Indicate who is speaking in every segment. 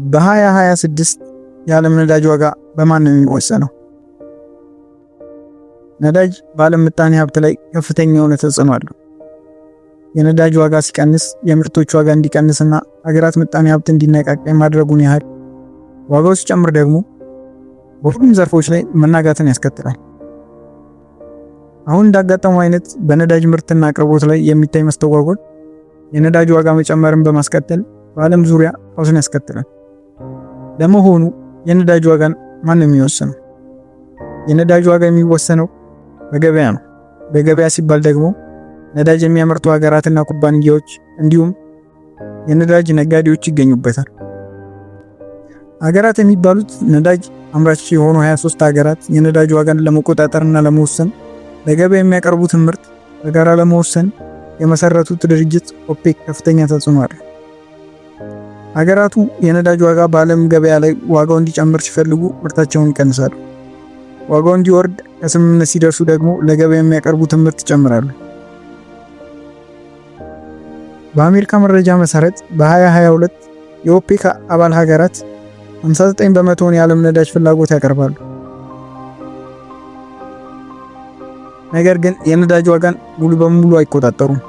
Speaker 1: በ2026 የዓለም ነዳጅ ዋጋ በማን ነው የሚወሰነው? ነዳጅ በዓለም ምጣኔ ሀብት ላይ ከፍተኛ የሆነ ተጽዕኖ አለው። የነዳጅ ዋጋ ሲቀንስ የምርቶች ዋጋ እንዲቀንስና ሀገራት ምጣኔ ሀብት እንዲነቃቃ የማድረጉን ያህል፣ ዋጋው ሲጨምር ደግሞ በሁሉም ዘርፎች ላይ መናጋትን ያስከትላል። አሁን እንዳጋጠመው አይነት በነዳጅ ምርትና አቅርቦት ላይ የሚታይ መስተጓጎል የነዳጅ ዋጋ መጨመርን በማስከተል በዓለም ዙሪያ ቀውስን ያስከትላል። ለመሆኑ የነዳጅ ዋጋን ማን ነው የሚወስነው? የነዳጅ ዋጋ የሚወሰነው በገበያ ነው። በገበያ ሲባል ደግሞ ነዳጅ የሚያመርቱ ሀገራትና ኩባንያዎች እንዲሁም የነዳጅ ነጋዴዎች ይገኙበታል። ሀገራት የሚባሉት ነዳጅ አምራች የሆኑ 23 ሀገራት የነዳጅ ዋጋን ለመቆጣጠርና ለመወሰን ለገበያ የሚያቀርቡትን ምርት በጋራ ለመወሰን የመሰረቱት ድርጅት ኦፔክ ከፍተኛ ተጽዕኖ አለ። ሀገራቱ የነዳጅ ዋጋ በዓለም ገበያ ላይ ዋጋው እንዲጨምር ሲፈልጉ ምርታቸውን ይቀንሳሉ። ዋጋው እንዲወርድ ከስምምነት ሲደርሱ ደግሞ ለገበያ የሚያቀርቡትን ምርት ይጨምራሉ። በአሜሪካ መረጃ መሰረት በ2022 የኦፔክ አባል ሀገራት 59 በመቶውን የዓለም ነዳጅ ፍላጎት ያቀርባሉ። ነገር ግን የነዳጅ ዋጋን ሙሉ በሙሉ አይቆጣጠሩም።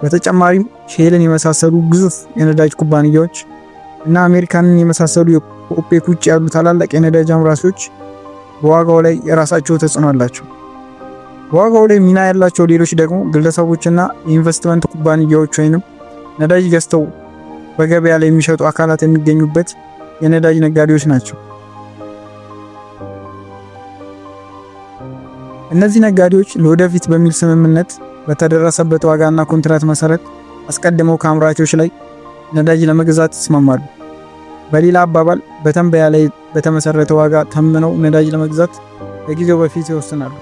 Speaker 1: በተጨማሪም ሼልን የመሳሰሉ ግዙፍ የነዳጅ ኩባንያዎች እና አሜሪካንን የመሳሰሉ የኦፔክ ውጭ ያሉ ታላላቅ የነዳጅ አምራቾች በዋጋው ላይ የራሳቸው ተጽዕኖ አላቸው። በዋጋው ላይ ሚና ያላቸው ሌሎች ደግሞ ግለሰቦችና የኢንቨስትመንት ኩባንያዎች ወይንም ነዳጅ ገዝተው በገበያ ላይ የሚሸጡ አካላት የሚገኙበት የነዳጅ ነጋዴዎች ናቸው። እነዚህ ነጋዴዎች ለወደፊት በሚል ስምምነት በተደረሰበት ዋጋና ኮንትራት መሰረት አስቀድመው ከአምራቾች ላይ ነዳጅ ለመግዛት ይስማማሉ። በሌላ አባባል በትንበያ ላይ በተመሰረተ ዋጋ ተምነው ነዳጅ ለመግዛት ከጊዜው በፊት ይወስናሉ።